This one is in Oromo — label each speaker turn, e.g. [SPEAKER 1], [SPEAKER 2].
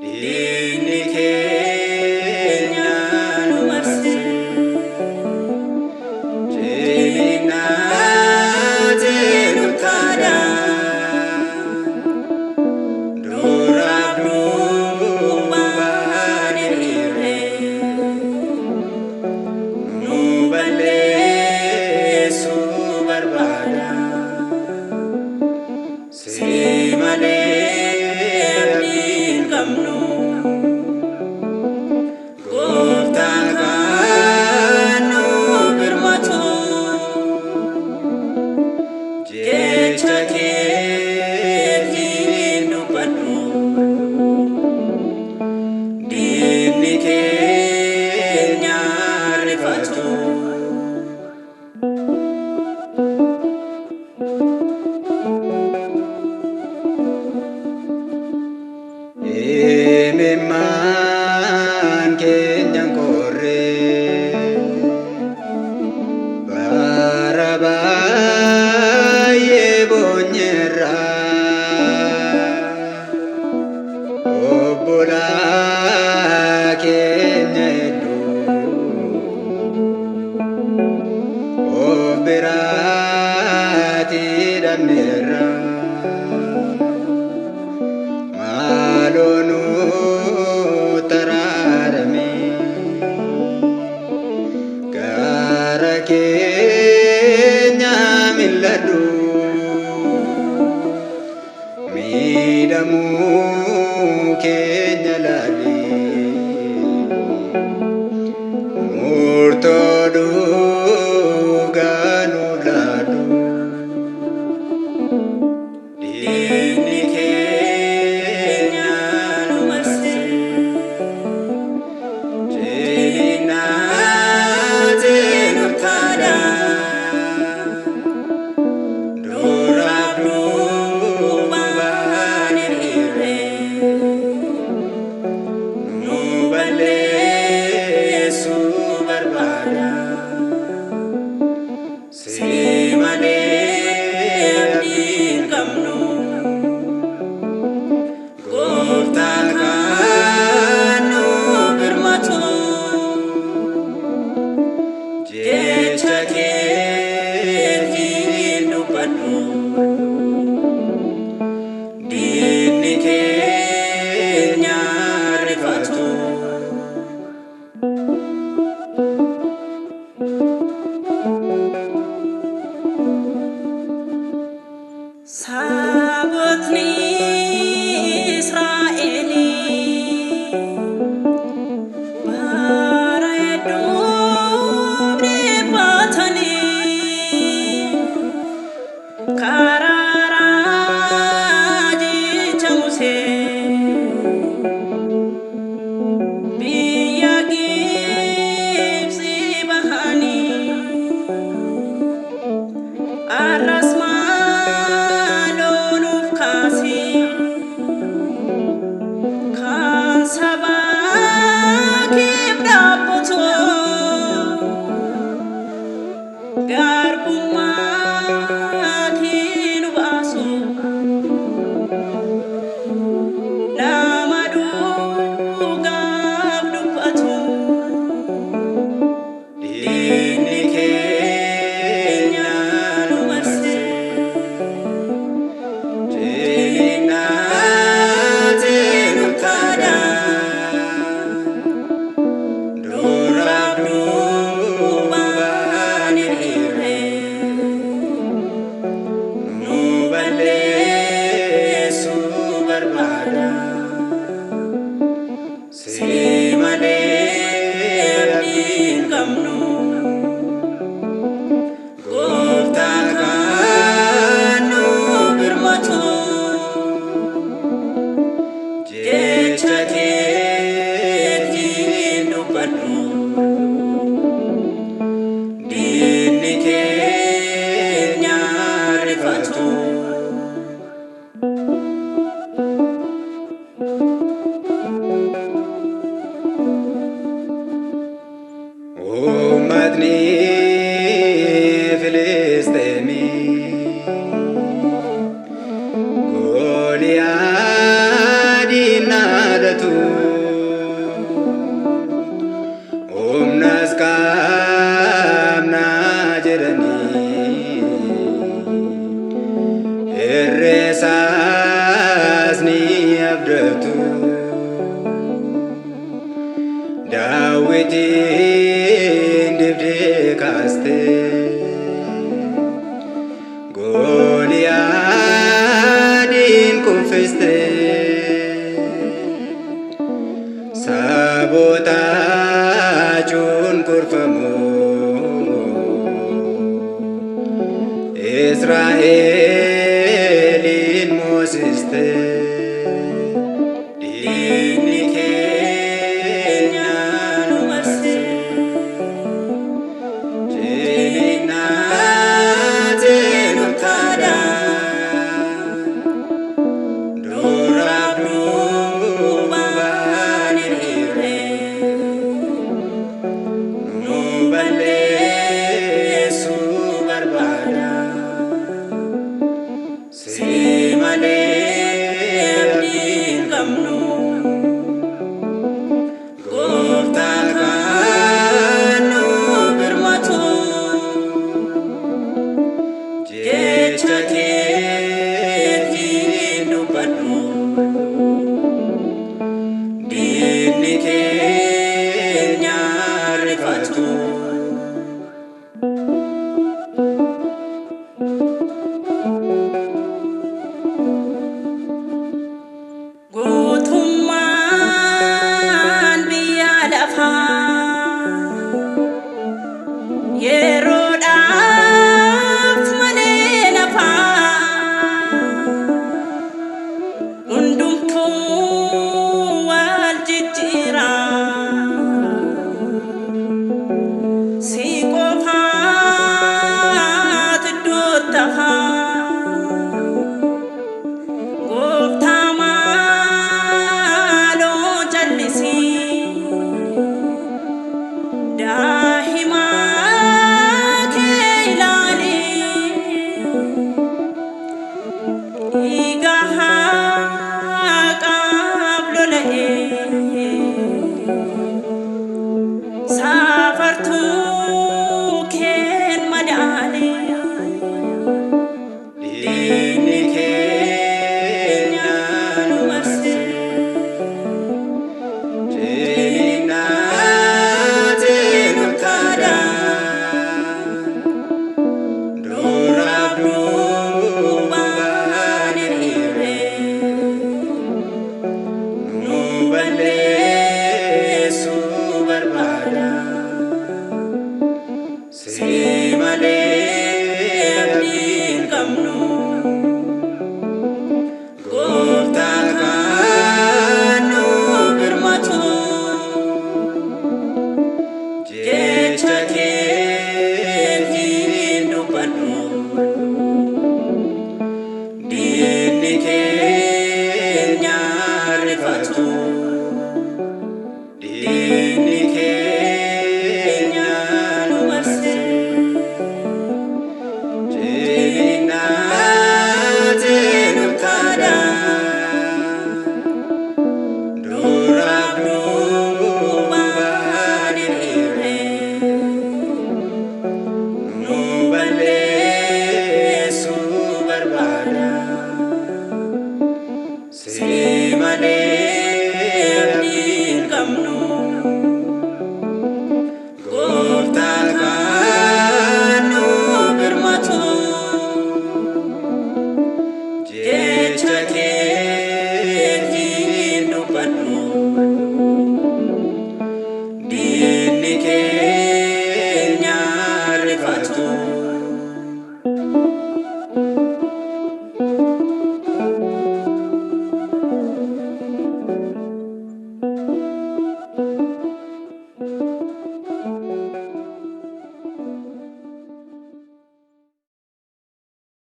[SPEAKER 1] Diinni keenya nu marse, ciniinnaatee nu kaadha. Duraaf duubaan hiriirre, nu balleessuu barbaada. Si malee abdii hin qabnu. Gooftaan kan nu birmatu, jecha keetiin dubbadhu. Diinni keenya rifatu.
[SPEAKER 2] Imimmaan keenya qorree bara baay'ee boonyeerra, obbolaa keenya hedduu of biraatii dhabneerra. Maaloo nu taraarame, gara keenya mil'adhu, miidhamuu keenya laali. Mul'atu. Daawitiin dibdee kaastee Gooliyaadiin kuffistee saboota cunqurfamoo Israa'eliin moosistee. Diinni keenya nu marse, ciniinnaatee nu taadha. Duraaf duubaan hiriirre nu balleessuu barbaada. Si malee abdii hin qabnu. Gooftaan kan nu birmatu, jecha keetiin dubbadhu. Diinni keenya rifatu.
[SPEAKER 1] Guutummaan biyya lafaa yeroodhaaf malee lafaa hundumtuu wal jijjiira, si qofaat iddoo tafaa. Gooftaa, maaloo jallisii daa'ima kee ilaali, dhiiga haqaaf lola'e safartuu keen madaali.
[SPEAKER 2] Diinni keenya nu marse, ciniinnaatee nu taadha. Duraaf duubaan hiriirre nu balleessuu barbaada. Si malee abdii hin qabnu. Gooftaan kan nu
[SPEAKER 1] birmatu,
[SPEAKER 2] jecha keetiin dubbadhu. Diinni keenya rifatu. Diinni keenya nu marse, ciniinnaatee nu taadha. Duraaf duubaan hiriirre nu balleessuu barbaada. Si malee abdii hin qabnu. Gooftaan kan nu
[SPEAKER 1] birmatu,
[SPEAKER 2] jecha